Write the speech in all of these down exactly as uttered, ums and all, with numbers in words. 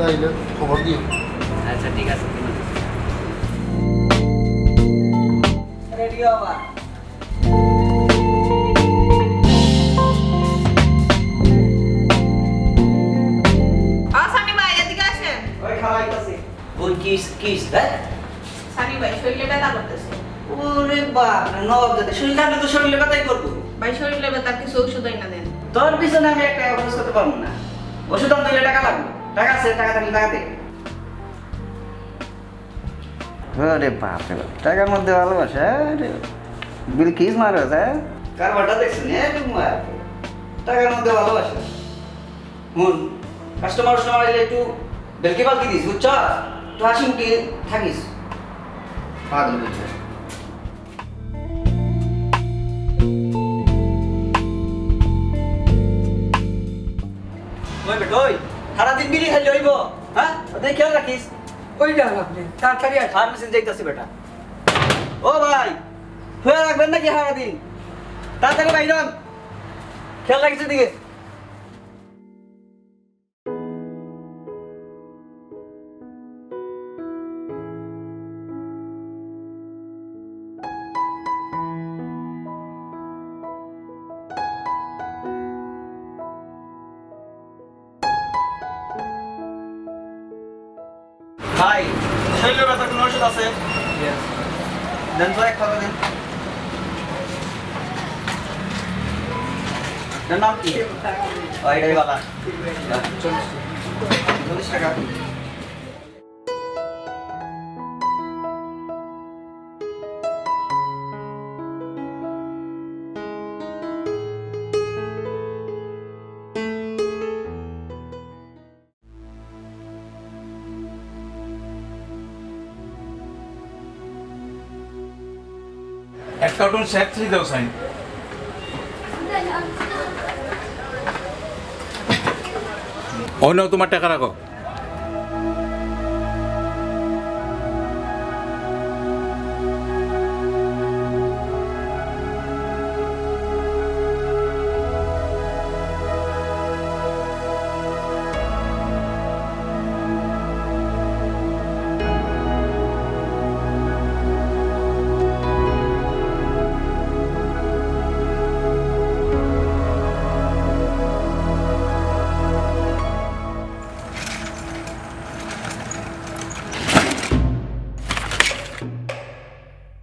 আইলে খবর দিও। আচ্ছা, ঠিক আছে। রেডি হবা। ও সানি ভাই, এদিকে আসেন। ওই খাওয়াইতাছি। ওই কিস, কিস, হ্যাঁ? সানি ভাই, শরীরে ব্যথা করতেছে। ওরে বাপ রে, নবাব জাতি, শরীর থাকলে তো শরীরে ব্যথাই করবো। ভাই, শরীরে ব্যথার কিছু ঔষধ আইনা দেন। তোর পিছনে আমি এক টাকা খরচ করতে পারবো না। ওষুধ আনতে হইলে টাকা লাগবে। টাকা আছে, টাকা থাকলে টাকা দে। ওরে বাপ রে বাপ, টাকার মধ্যে ভালোবাসা, আরে বিলকিস মারা যায়। কারবারটা দেখছেন, এ তোমার টাকার মধ্যে ভালোবাসা। হুন, কাস্টমার উস্টমার আইলে একটু বেলকি বালকি দিস, বুঝছস? একটু হাসি মুখে থাকিস। পাগল বুঝছস? ওই বেটা, ওই, সারাদিন বিড়ি খাইলে অইবো, হ্যাঁ? ওদের খেয়াল রাখিস। ওই যান আপনি, তাড়াতাড়ি আসেন। ফার্মেসি যাইতাছি বেটা। ও ভাই, হয়ে রাখবেন নাকি সারাদিন? তাড়াতাড়ি বাইরন, খেয়াল রাখিস এদিকে। ভাই, শরীরে ব্যথার কোনো ওষুধ আছে? দেন তো, এক খাতা দেন। এর নাম কি? ও, এটাই বালা। চল্লিশ টাকা। এক কার্টন সেট থ্রি দাও, সাইন। ও নাও, তোমার টাকা রাখো।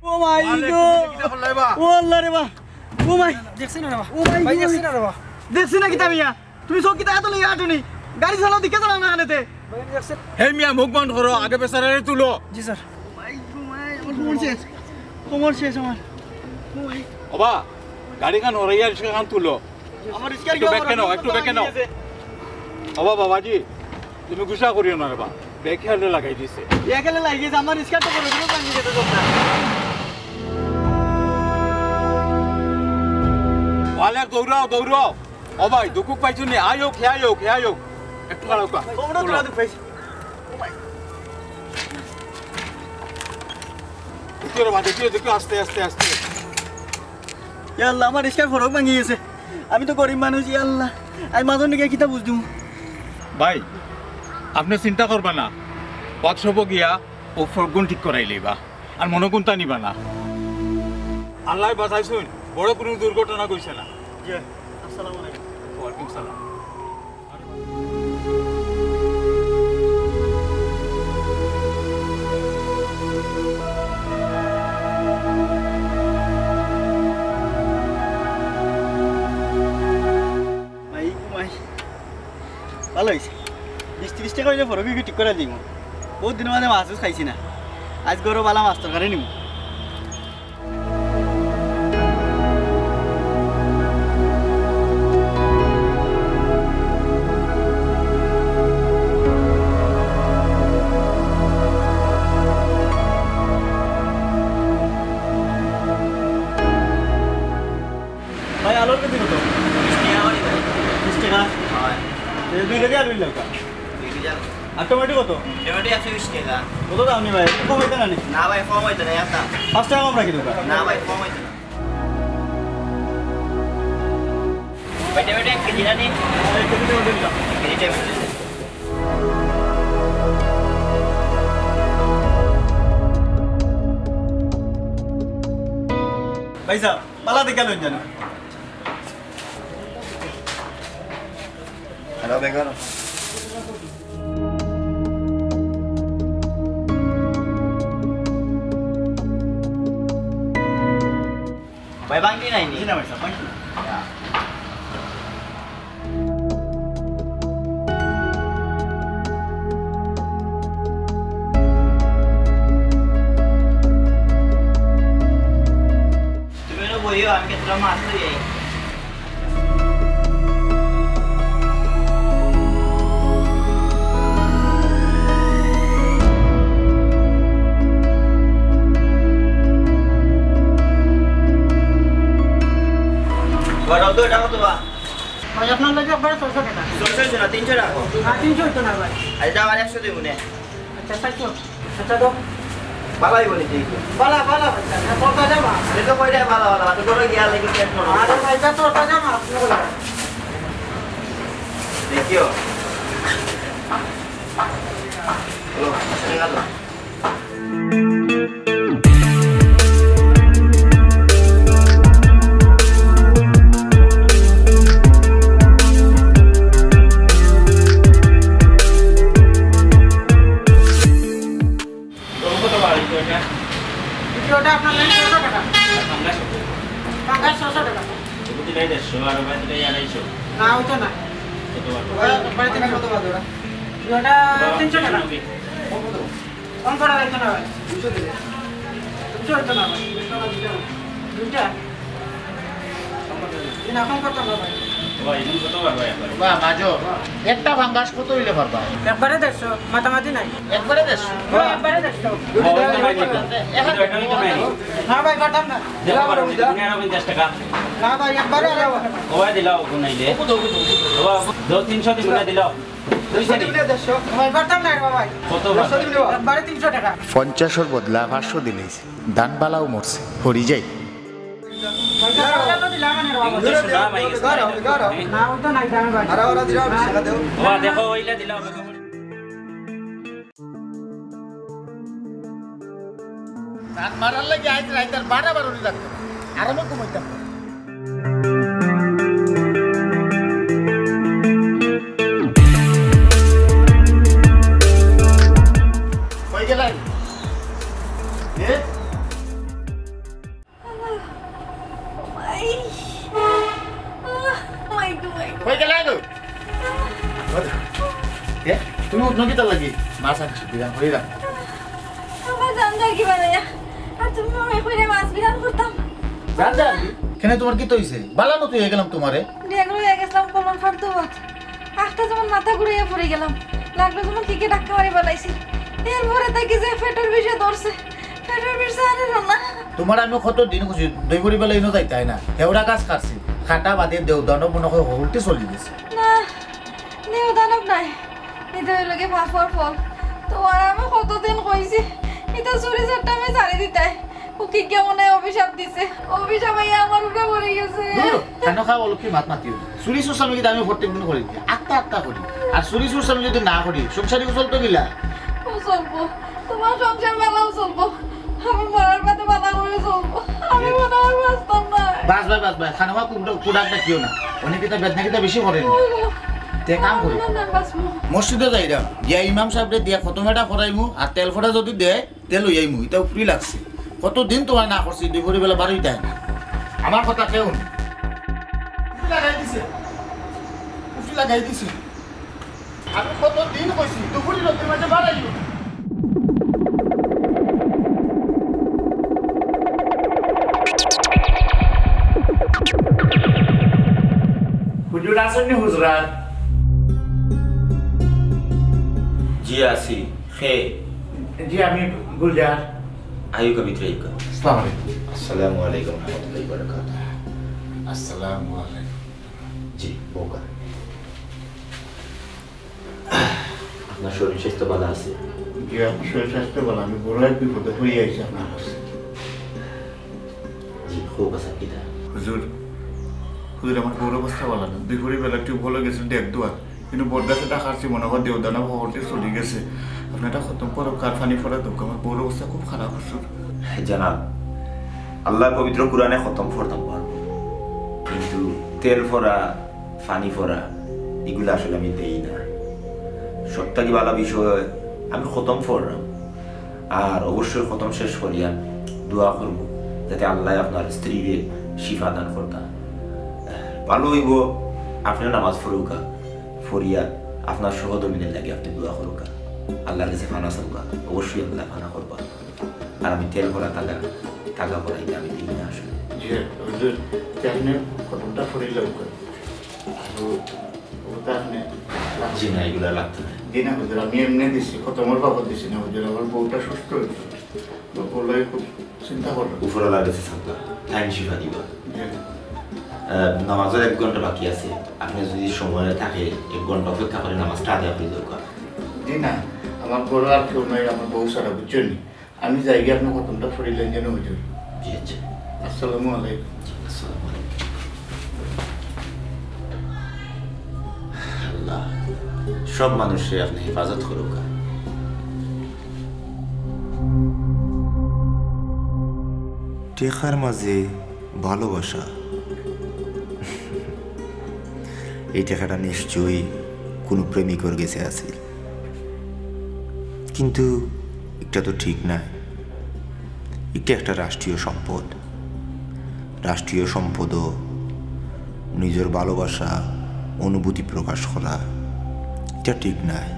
ও মাই গো। ও আল্লাহ রে বা। ও মাই। দেখছি না রে বা। ও মাই ভাই, গো। দেখছি না রে বা। দেখছি না কিতা মিয়া? তুমি চোখ কিতা এত লইয়া আটুনি? গাড়ি চালাও, দিকে চালাও না আনেতে। হে মিয়া, মুখ বন্ধ করো, আগে বেচারারে তুলো। জি স্যার। ও মাই গো মাই, আমার কোমর শেষ। কোমর শেষ আমার। ও মাই। ওবা, গাড়িখান হরাইয়া রিক্সাখান তুলো। আমার রিক্সার একটু কি ব্যাগ অবস্থা? কেন, একটু ব্যাগ কেন? ভাঙি গেছে। ওবা বাবাজি, তুমি গুসা করিও না রে বা। ব্যাগ খেয়ালে লাগাই দিছে। এখানে লাগিয়েছে, আমার রিক্সার তো বড় করে ভাঙি গেছে দোকান। ওয়ালেক দৌড়াও, দৌড়াও। ও ভাই, দুকুক পাইছো নি? আয়ো, খেয়ে আয়ো, খেয়ে আয়ো। একটু খাড়াও কা। কোমরটা তুলো। দুঃখ পাইছি। দেখিও রে বা, দেখিও, দেখিও, আস্তে, আস্তে, আস্তে। ইয়া আল্লাহ, আমার রিক্সার ফরক ভাঙি গেছে। আমি তো গরিব মানুষ, ইয়া আল্লাহ। আমি মাঝে নিয়ে কিতা বুঝ দিমু? ভাই, আপনে চিন্তা করবা না, ওয়ার্কশপো গিয়া ও ফরকগুন ঠিক করাই লইবা, আর মনো কুন্তা নিবা না। আল্লায় বাঁচাইছইন, বড় কুনু দুর্ঘটনা কইছে না। জি, আসসালামু আলাইকুম। ওয়ালাইকুম সালাম। মাই গো মাই। ভালা অইছে। বিশ তিরিশ টেকা অইলে ফরক ঠিক করাই দিমু। বউত দিনর মাঝে মাছ উছ খাইছি না। আইজ গরো বালা মাছ তরকারি নিমু। ভাই, আলুর কেজি কত? বিশ টেকা করি ভাই। বিশ টেকা? হয়। এই দুই কেজি আলু নিলাম। দুই কেজি আলু। আর টমেটো কত? টমেটো একশো বিশ টেকা। কত দাম নি ভাই? একটু কমাইতা না নি? না ভাই, কমাইতাম না, এত দাম। পাঁচ টেকা কম রাখি দেবো। না ভাই, কমাইতাম না। ভাই, টমেটো এক কেজি না নি? এক কেজি টমেটো নিলাম। এক কেজি টমেটো নিলাম। আইচ্ছা, বালা দেখিয়া লইন জানো। হ্যালো, বেগম। ভাই, বাংটি নাই নি? জি না ভাই সাহেব, বাংটি নাই। তুমি একটু বইও, আমি কিছুটা মাছ লই আই। বড় তো এটা কত বা? ভাই, আপনার লাগি একবারে ছয়শো টাকা। ছয়শো অইতো না, তিনশো রাখো। না, তিনশো অইতো না ভাই। আচ্ছা, দাও, আর একশো দিবো নে। আচ্ছা, চারশো। আচ্ছা, দাও। বালা অইবো নি? বালা, বালা ভাই, আচ্ছা, তোর কাছে মা। আমি তো কইলে বালা, বালা, তো করে গিয়া লাগি চেক করো। আরে ভাই, এটা তোর কাছে মা, আপনি বলেন। দেখিও। হ্যালো, ঠিক আছে। কত বাড়ি তো এটা? এটা ওটা আপনার লাগে ছয়শো টাকা। পাঙ্গাস কত? পাঙ্গাস ছয়শো টাকা। এগুলো দিলাই দেড়শো, আর ওখানে দিলাই আড়াইশো। না, ওইটা না। কত বাড়ি? ওটা একবারে তিনশো। কত বাড়ি ওটা? ওটা তিনশো টাকা। কম করা যাইতো না ভাই। দুইশো দিলে। দুইশো হইতো না ভাই। দুইটা? জি না, কম করতাম না ভাই। ভাই, এখন কত বার ভাই আপনার? বাহ, বাজো। একটা পাঙ্গাস কত অইলে পারবা? একবারে দেড়শো, মাতামাতি নাই। একবারে দেড়শো? ভাই, একবারে দেড়শো। ও, ওই তো নাই, নাই, নাই। এখন কিন্তু একটা কিন্তু নাই। না ভাই, পারতাম না। দিলাও, দিলাও। পনেরো পঞ্চাশ টাকা। না ভাই, একবারে আর ও ভাই, দিলাও, কোন নাইলে। ও, ও, ও, ও। ও, দু তিনশো দিবো না, দিলাও। দেড়শো দিবি না, দেড়শো। ভাই, পারতাম না রে বাবা। কত দেড়শো দিবি না। একবারে তিনশো টাকা। পঞ্চাশর বদলা পাঁচশো দিলাইছে। ধান বালাও মরছে, হরি যাই। পঞ্চাশ টাকা তো দিলাম না রে বাবা। ধরো, ধরো, ধরো, ধরো। না, ওই তো নাই, দামে ভাই। আরে, ওরা দিলাম, টাকা দেও। বাবা, দেখো, ওইটা দিলাম। ধান মারার লাগি আইজ রাইত আর বারো বারো লাগতো। আরামে ঘুমাইতাম। কই গেলায়? এ? কই গেলায় গো? এ? তুমি উঠনো কিতার লাগি? মাছ আনছি, বিরান করি রাখ। আমার জান যার কি বানাইয়া? আর তুমি মনে কইরে মাছ বিরান করতাম? জান যার কি? কেনে, তোমার কিতা অইছে? বালা মতো অইয়া গেলাম তোমারে। ডেগলো অইয়া গেছিলাম, কলম ফাড়তো বত। আখটা যেমন মাথা ঘুরাইয়া পড়ি গেলাম। লাগলো যেমন কিকে ধাক্কা মারি বানাইছি। এরপরে তাকে যে পেটর বিষে ধরছে। পেটর বিষে আরে না। তোমারে আমি কত দিন কইছি, দই করি বেলা ইনো যাইতায় না। হেওড়া গাছ কাটছি। কাটা বাদে দেও, দানো মনে হয় হকলটি চলি গেছে। না, নেও দানব নাই। ইটা অইলো গি পাপর ফল। তোমারে আমি কতদিন কইছি, ইটা চুরি চাট্টা আমি ছাড়ি দিতায়। উকিল গিয়া মনে হয় অভিশাপ দিছে। অভিশাপ আইয়া আমার উপরে পড়ি গেছে। দূর, খানো খাও, অলক্ষী মাত মাতিও না। চুরি চুরসামি কিন্তু আমি প্রত্যেক দিন করি, আটটা আটটা করি। আর চুরি চুরসামি যদি না করি, সংসারই চলতো কিলা? ও চলবো, তোমার সংসার বালাও চলবো। আমি মরার বাদে বালা করে চলবো। আমি মনে হয় বাঁচতাম না। বাঁচবায়, বাঁচবায়। খানো খাও, কুকুর, কুকুর ডাক ডাকিও না। অনেক কিতা বেদনা কিতা বেশি করেন। ও গো। তে কাম করি। না, না, বাঁচবো। মসজিদো যাইরাম। গিয়া ইমাম সাহেবরে দিয়া খতম এটা পড়াইমু, আর তেল ফোড়া যদি দেয়, তে লই আইমু, ইটা উপরি লাগছে। কতদিন তোমারে না করছি, দুপুর বেলা বারোইতায় না। আমার কথা কেউ না। উপরি লাগাই দিছে, উপরি লাগাই দিছে। আমি কতদিন কইছি, দুপুরি রোদের মাঝে বারোইও না। হুজুর আছইন নি হুজরাত? জি আছি। কে? জি, আমি গুলজার। আইউক্কা, ভিতরে আইউক্কা। আসসালামু আলাইকুম। আসসালামু আলাইকুম ওয়া রাহমাতুল্লাহি ওয়া বারাকাতুহু। আসসালামু আলাইকুম। জি, বউক্কা। আপনার শরীর স্বাস্থ্য বালা আছে? জি, আমার শরীর স্বাস্থ্য বালা। আমি বড় এক বিপদে পড়ি আইছি আপনার কাছে। জি, খুব আছে কিতা? হুজুর, হুজুর, আমার বউর অবস্থা বালা না। দুপুর বেলা টিউবওয়েলো গেছিল ডেক দেওয়াত। কিন্তু বরদাসে ডাকারছি মনে হয় দেওদানা হকলটি চলি গেছে। আপনি এটা খতম করো, কার পানি পড়া দোক। আমার বউর অবস্থা খুব খারাপ, হুজুর। জনাব, আল্লাহর পবিত্র কোরআনে খতম পড়তাম পারবো, কিন্তু তেল পড়া, পানি পড়া, এগুলা আসলে আমি দেই না। সব থাকি ভালা বিষয়, আমি খতম পড়রাম, আর অবশ্যই খতম শেষ করিয়া দোয়া করমু, যাতে আল্লায় আপনার স্ত্রীরে শিফা দান করতা। ভালা অইবো, আপনে নামাজ পড়উক্কা, পড়িয়া আপনার সহধর্মিনীর লাগি আপনে দোয়া করউক্কা, আল্লাহর কাছে পানা চাউক্কা, অবশ্যই আল্লায় পানা করবা। আর আমি তেল পড়া, তাগা, তাগা পড়া, ইটা আমি দেই না আসলে। জি, হুজুর, তে আপনে খতমটা পড়িলাউক্কা। আর ও, ওটা আপনে জি না, এগুলা লাগতো না। জি না হুজুর, আমি এমনে দিছি, খতমর বাবদ দিছি না হুজুর, আমার বউটা সুস্থ অইছে। তো বউর লাগি খুব চিন্তা কররাম। উপরআলার কাছে চাউক্কা, তাইন শিফা দিবা। জি। আহ, নামাজর এক ঘন্টা বাকি আছে, আপনে যদি সময় থাকে, এক ঘন্টা অপেক্ষা করি নামাজটা আদায় করি দেউক্কা। জি না, আমার ঘরো আর কেউ নাই, আমার বউ ছাড়া, বুঝছইন নি? আমি যাইগি, আপনে খতমটা পড়িলাইন যেন হুজুর। জি, আচ্ছা। আসসালামু আলাইকুম। আসসালামু আলাইকুম। আল্লাহ সব মানুষরে আপনে হেফাজত করউক্কা। টেকার মাঝে ভালোবাসা। এই টেকাটা নিশ্চয়ই কুনু প্রেমিকর গেছে আছিল। কিন্তু ইটা তো ঠিক নায়। ইটা একটা রাষ্ট্রীয় সম্পদ। রাষ্ট্রীয় সম্পদো নিজর ভালোবাসা, অনুভূতি প্রকাশ করা, ইটা ঠিক নায়।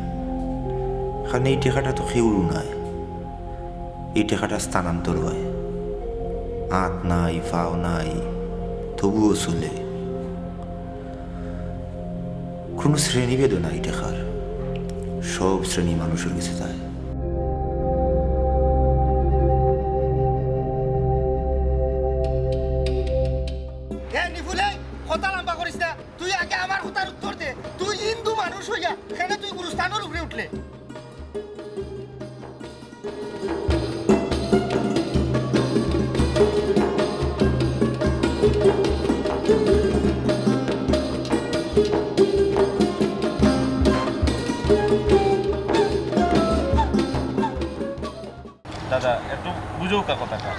কারণ এই টেকাটা তো কেউরও নায়। এই টেকাটা স্থানান্তর অয়। আত নাই, পাও নাই, তবুও চলে। কুনু শ্রেণীভেদও নাই টেকার, সব শ্রেণী মানুষর গেছে যায়। এ নিফুল, এই কথা লম্বা করিস না, তুই আগে আমার কথার উত্তর দে। তুই হিন্দু মানুষ অইয়া কেনে তুই গুরুস্থানর উপরে উঠলে? দাদা, একটু বুঝউক্কা কথাটা।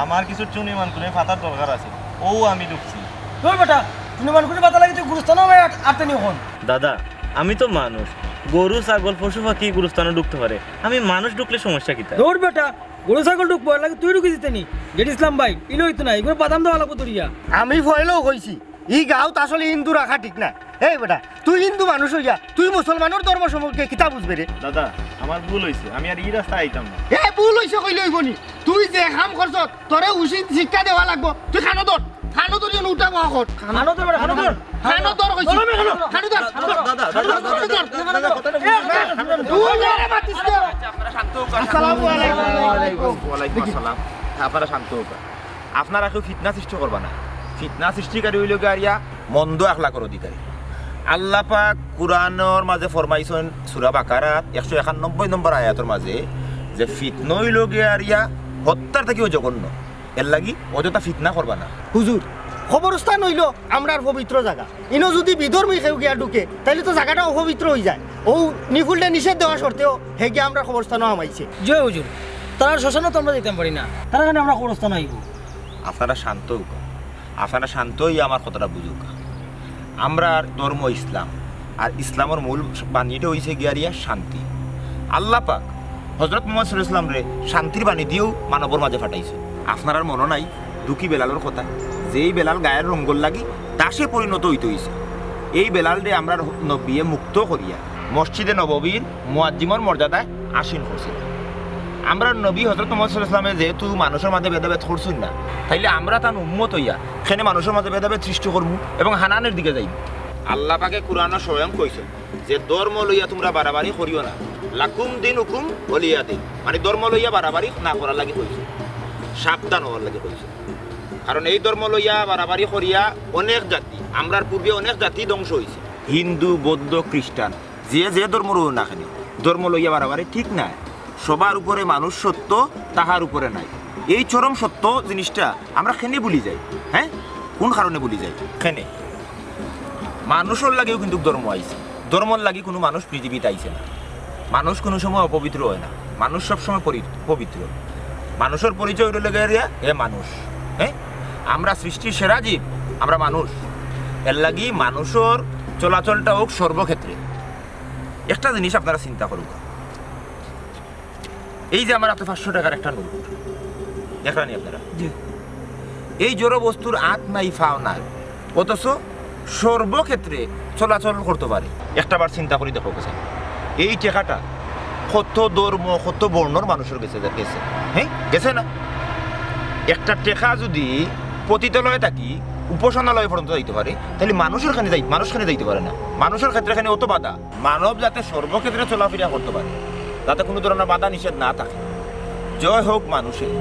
আমার কিছু চুনি মানকুনি পাতার দরকার আছে, অউ আমি ঢুকছি। ধুর বেটা, চুনি মানকুনি পাতা লাগি তুই গুরুস্থানো আমারে আট-, আটতে নিও অখন। দাদা, আমি তো মানুষ, গরু, ছাগল, পশু পাখি গুরুস্থানো ঢুকতে পারে, আমি মানুষ ঢুকলে সমস্যা কিতা? ধুর বেটা, গরু ছাগল ঢুকবো, এর লাগি তুই ঢুকি দিতে নি। গেট ইসলাম ভাই, ইলে অইতো না, ইগুরে বাদাম দেওয়া লাগবো ধরিয়া। আমি পয়লাউ কইছি, ই গাঁওত আসলে হিন্দু রাখা ঠিক না। এই বেটা, তুই হিন্দু মানুষ অইয়া তুই মুসলমানর ধর্ম সম্পর্কে কিতা বুঝবে রে? দাদা, আমার ভুল অইছে, আমি আর ই রাস্তায় আইতাম না। এ, ভুল অইছে কইলে অইবো নি? তুই যে কাম করছস, তোরে উচিত শিক্ষা দেওয়া লাগবো। তুই কানো ধর, কানো ধরি অনো উঠা বওয়া কর। কানো ধর বেটা, কানো ধর। কানো ধর কইছি। ধর, ধর, ধর। কানো ধর। দাদা, দাদা, দাদা, দাদা, দাদা, দাদা, কথা না। এ, এ, তুই আরে মাতিস না। আপনারা শান্ত হউক্কা। আসসালামু আলাইকুম। ওয়ালাইকুম আসসালাম। আপনারা শান্ত হউক্কা। আপনারা কেউ ফিতনা সৃষ্টি করবা না। ফিতনা সৃষ্টিকারী অইলো গিয়া আরিয়া মন্দ আখলাকর অধিকারী। আল্লাহ পাক কুরআনর মাঝে ফরমাইছইন, সূরা বাকারাত একশো একানব্বই নম্বর আয়াতর মাঝে, যে ফিতনা অইলো গিয়া আরিয়া হত্যার থাকিও জঘন্য। এর লাগি অযথা ফিতনা করবা না। হুজুর, কবরস্থান অইলো আমরার পবিত্র জাগা। ইনো যুদি বিধর্মী কেউ গিয়া ঢুকে, তাইলে তো জাগাটা অপবিত্র অইযায়। অউ নিফুলরে নিষেধ দেওয়া সত্ত্বেও হে গিয়া আমরার কবরস্থানো হামাইছে। জি হুজুর, তারার শ্মশানো তো আমরা যাইতাম পারি না, তারা কেনে আমরার কবরস্থানো আইবো? আপনারা শান্ত হউক্কা, আপনারা শান্ত অইয়া আমার কথাটা বুঝউক্কা। আমরার ধর্ম ইসলাম, আর ইসলামর মূল বাণীটা অইছে গিয়া আরিয়া শান্তি। আল্লাহ পাক হযরত মুহাম্মদ সাল্লাল্লাহু আলাইহি ওয়াসাল্লামরে শান্তির বাণী দিয়াউ মানবর মাঝে পাঠাইছইন। আপনারার মনো নাই দুখী বেলালর কথা, যেই বেলাল গায়ের রঙ্গর লাগি দাসে পরিণত অইতে অইছে। এই বেলালরে আমরার নবীয়ে মুক্ত করিয়া মসজিদে নববীর মুয়াজ্জিমর মর্যাদায় আসীন করছিলা। আমরার নবী হযরত মুহাম্মদ সাল্লাল্লাহু আলাইহি ওয়াসাল্লামে যেহেতু মানুষর মাঝে ভেদাভেদ করছইন না, তাইলে আমরা তান উম্মত অইয়া কেনে মানুষর মাঝে ভেদাভেদ সৃষ্টি করমু এবং হানাহানির দিকে যাইমু? আল্লাহ পাকে কুরআনো স্বয়ং কইছইন যে, "ধর্ম লইয়া তুমরা বাড়াবাড়ি করিও না, লাকুম দিনুকুম ওয়ালিয়া দিন।" মানে, ধর্ম লইয়া বাড়াবাড়ি না করার লাগি কইছইন, সাবধান অওয়ার লাগি কইছইন। কারণ এই ধর্ম লইয়া বাড়াবাড়ি করিয়া অনেক জাতি, আমরার পূর্বে অনেক জাতি ধ্বংস অইছে। হিন্দু, বৌদ্ধ, খ্রিস্টান, যে যে ধর্মর অউক না কেনে, ধর্ম লইয়া বাড়াবাড়ি ঠিক নায়। সবার উপরে মানুষ সত্য, তাহার উপরে নাই। এই চরম সত্য জিনিসটা আমরা কেনে ভুলি যাই? হ্যাঁ, কোন কারণে ভুলি যাই? কেনে? মানুষর লাগিও কিন্তু ধর্ম আইছে। ধর্মর লাগি কুনু মানুষ পৃথিবীত আইছে না। মানুষ কুনু সময় অপবিত্র অয় না, মানুষ সব সময় পরি-, পবিত্র। মানুষর পরিচয় অইলো গিয়া হে মানুষ। হ্যাঁ, আমরা সৃষ্টির সেরা জীব, আমরা মানুষ। এর লাগি মানুষর চলাচলটা হোক সর্বক্ষেত্রে। একটা জিনিস আপনারা চিন্তা করুন, এই যে আমার হাতে পাঁচশো টাকার একটা নোট, দেখরা নি আপনারা? জি। এই জড় বস্তুর আত নাই, ফাও নাই, অথচ সর্বক্ষেত্রে চলাচল করতে পারে। একটা বার চিন্তা করি দেখো গেছে, এই টেকাটা কত ধর্ম, কত বর্ণর মানুষর গেছে, গেছে, হ্যাঁ, গেছে না? একটা টেকা যদি পতিতালয় থাকি উপাসনালয় পর্যন্ত যাইতে পারে, তাহলে মানুষর খানে যাই, মানুষ খানে যাইতে পারে না? মানুষর ক্ষেত্রে খানে অত বাধা। মানব যাতে সর্বক্ষেত্রে চলাফেরা করতে পারে, যাতে কোনো ধরনের বাধা নিষেধ না থাকে। জয় হোক মানুষের।